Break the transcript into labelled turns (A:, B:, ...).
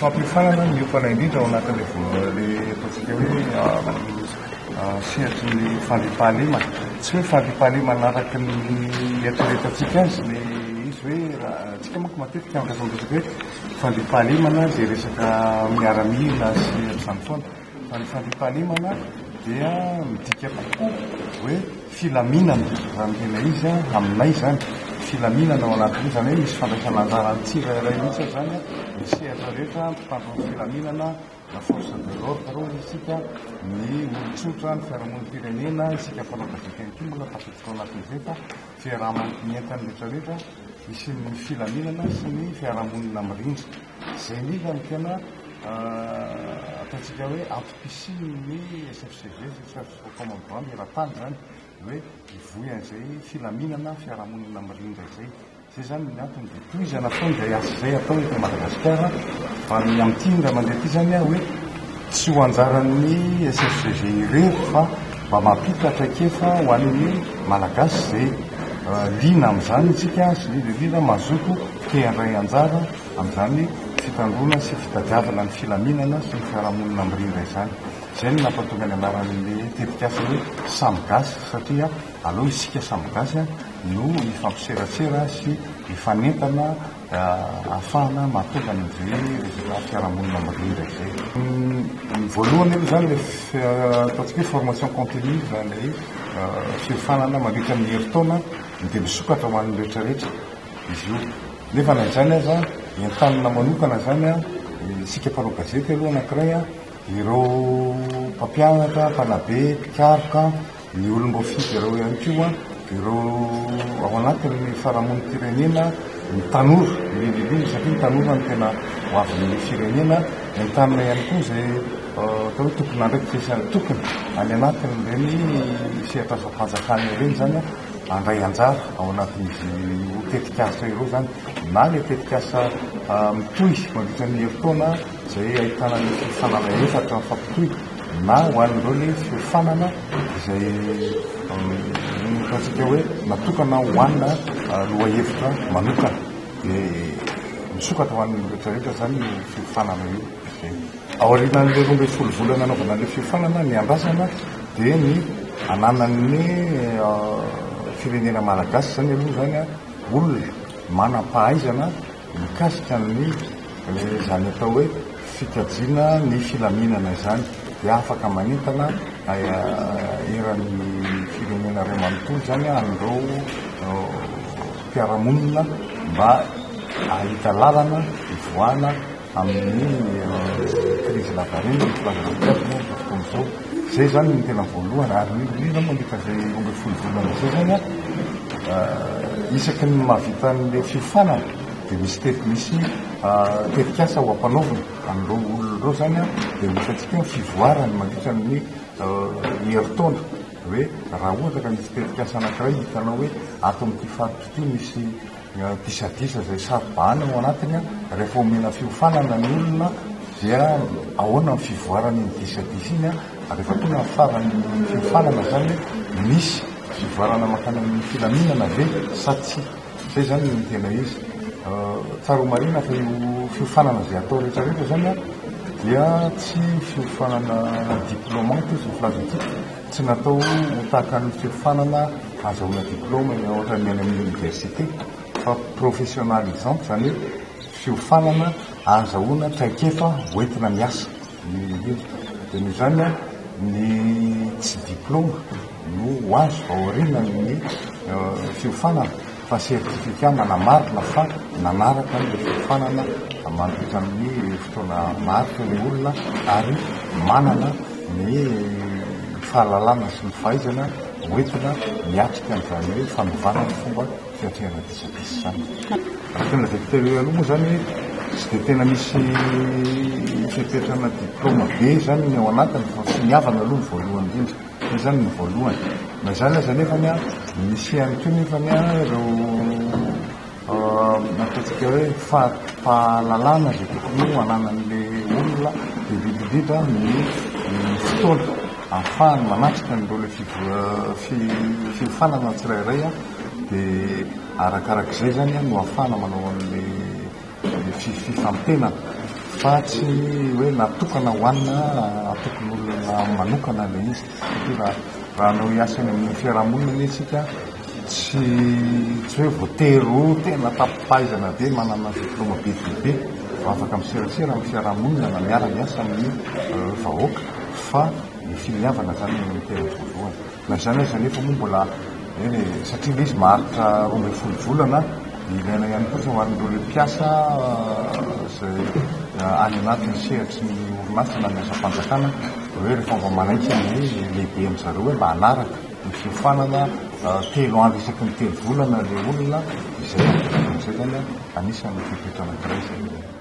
A: Fampiofanana miompana indrindra ao anatin'ilay ilay ataontsika hoe sehatry ny fandriampahalemana. Tsy hoe fandriampahalemana araka ny eritreretantsika azy ilay izy hoe raha antsika manko matetika rehefa miresaka hoe fandriampahalemana dia resaka miaramila sy ohatr'izany foana. Fa ny fandriampahalemana dia midika kokoa hoe filaminana raha ny tena izy aminay izany, filaminana ao anatin'io izany hoe misy fandraisana anjaran'ny tsirairay mihitsy izany ny sehatra rehetra, mpitandro ny filaminana, la force de l'ordre hoy isika, ny olon-tsotra, ny fiarahamonim-pirenena, isika mpanao gazety ihany koa mbola tafiditra ao anatin'izay fa fiaraha-mientan'ny rehetra rehetra hisian'ny filaminana sy ny fiarahamonina mirindra. Izay indrindra no tena ataontsika hoe antom-pisian'ny SFCG, Search for Common Ground, eran-tany izany, hoe hivoy an'izay filaminana, fiarahamonina mirindra izay. Izay izany ny antony dia tohizana foana izay asa izay atao eto Madagasikara, fa ny amin'ity indray mandeha ity izany hoe tsy ho anjaran'ny SFCG irery fa mba mampita traikefa ho an'ny Malagasy izay liana amin'izany isika sy indrindra indrindra mazoto te handray anjara amin'izany fitandroana sy fitadiavana ny filaminana sy ny fiarahamonina mirindra izany. Izay no nampatonga ny anaran'ny tetikasa hoe Samy Gasy satria aleo isika samy gasy no hifampiseratsera sy hifanentana ahafahana mahatonga an'izay resaka fiarahamonina mirindra izay. Ny voalohany aloha izany ilay ataontsika hoe formation continue izany hoe fiofanana mandritra ny herintaona dia misokatra ho an'ny rehetrarehetra izy io. Nefa na izany aza entanina manokana izany isika mpanao gazety aloha anankiray, ireo mpampianatra, mpanabe, mpikaroka, ny olom-boafidy ireo ihany koa, ireo ao anatin'ny fiarahamonim-pirenena, ny tanora indrindra indrindra satria ny tanora no tena ho avin'ny firenena, entanina ihany koa izay atao hoe tompon'andraikitra isan'ny tokony any anatin'ireny sehatr'asam-panjakana ireny izany handray anjara ao anatin'izy io tetikasa ireo izany na ilay tetikasa mitohy mandritra ny herintaona izay ahitana ny fiofanana efatra mifampitohy na ho an'ireo ilay fiofanana izay ataontsika hoe natokana ho ana lohahevitra manokana dia misokatra ho an'ny rehetra rehetra izany io fiofanana io. Izay. Aorianan'ilay 12 volana anaovana ilay fiofanana, ny andrasana dia ny ananan'ny firenena malagasy izany aloha izany olona manam-pahaizana mikasika ny izany atao hoe fikajiana ny filaminana izany dia afaka manentana eran'ny firenena iray manontolo izany an'ireo mpiara-monina mba hahita lalana hivoahana amin'ny krizy lavareny ny filazana mikasika izao fotoana izao. Izay izany no tena voalohany ary indrindra moa rehefa izay 12 volana izay izany isaky ny mahavita an'ilay fiofanana dia misy tety misy tetikasa ho ampanaovina an'ireo olona ireo izany dia ho hitantsika ny fivoarany mandritra ny herintaona hoe raha ohatra ka misy tetikasa anankiray hitanao hoe ato amin'ity faritra ity misy disadisa izay saro-bahana ao anatiny, rehefa omena fiofanana ny olona dia ahoana ny fivoaran'iny disadisa iny, rehefa tonga ny faran'ny fiofanana izany misy fivoarana mankany amin'ny filaminana ve sa tsia? Izay izany no tena izy. Tsara ho marihina fa io fiofanana izay atao rehetra rehetra izany dia tsy fiofanana diplômante izy ny filazantsika, tsy natao ho tahaka ny fiofanana azahoana diplôme ohatran'ny any amin'ny université fa professionnalisante izany hoe fiofanana ahazahoana traikefa hoentina miasa indrindra. Dia noho izany ny tsy diplôme no ho azo aorianan'ny fiofanana fa certificat manamarina fa nanaraka an'ilay fiofanana mandritra ny fotoana maharitra ilay olona ary manana ny fahalalana sy ny fahaizana hoentina miatrika an'izany hoe fanovana ny fomba fiatrehana disadisa izany. Raha tena lazaiko teo aloha moa izany tsy dia tena misy fepetrana diplaoma be izany ny ao anatiny fa finiavana aloha ny voalohany indrindra. Izay izany ny voalohany. Na izany aza nefany misy ihany koa nefany ireo ataontsika hoe fahalalana izay tokony ho ananan'ilay olona, indrindra indrindra ny fotoana ahafahany manatrika an'ireo ilay fiofanana tsirairay dia arakarak'izay izany no ahafahana manao an'ilay fifampitenana. fa tsy hoe natokana ho anà antokon'olona manokana ilay izy satria raha raha hanao hiasa eny amin'ny fiarahamonina anie isika tsy tsy hoe voatery ho tena tampom-pahaizana be manana diplaoma be dia be vao afaka miserasera amin'ny fiarahamonina na miara-miasa amin'ny vahoaka fa ny finiavana izany no tena voalohany. Na izany aza anefa moa mbola eny e, satria ilay izy maharitra 12 volana dia ilaina ihany kosa ho an'ireo ilay mpiasa izay any anatin'ny sehatry ny orinasa na ny asam-panjakana hoe rehefa mba manaiky ny lehibe amin-dry zareo hoe mba hanaraka ny fiofanana telo andro isaky ny telo volana ilay olona, izay izay izany anisan'ny fepetra anankiray izay.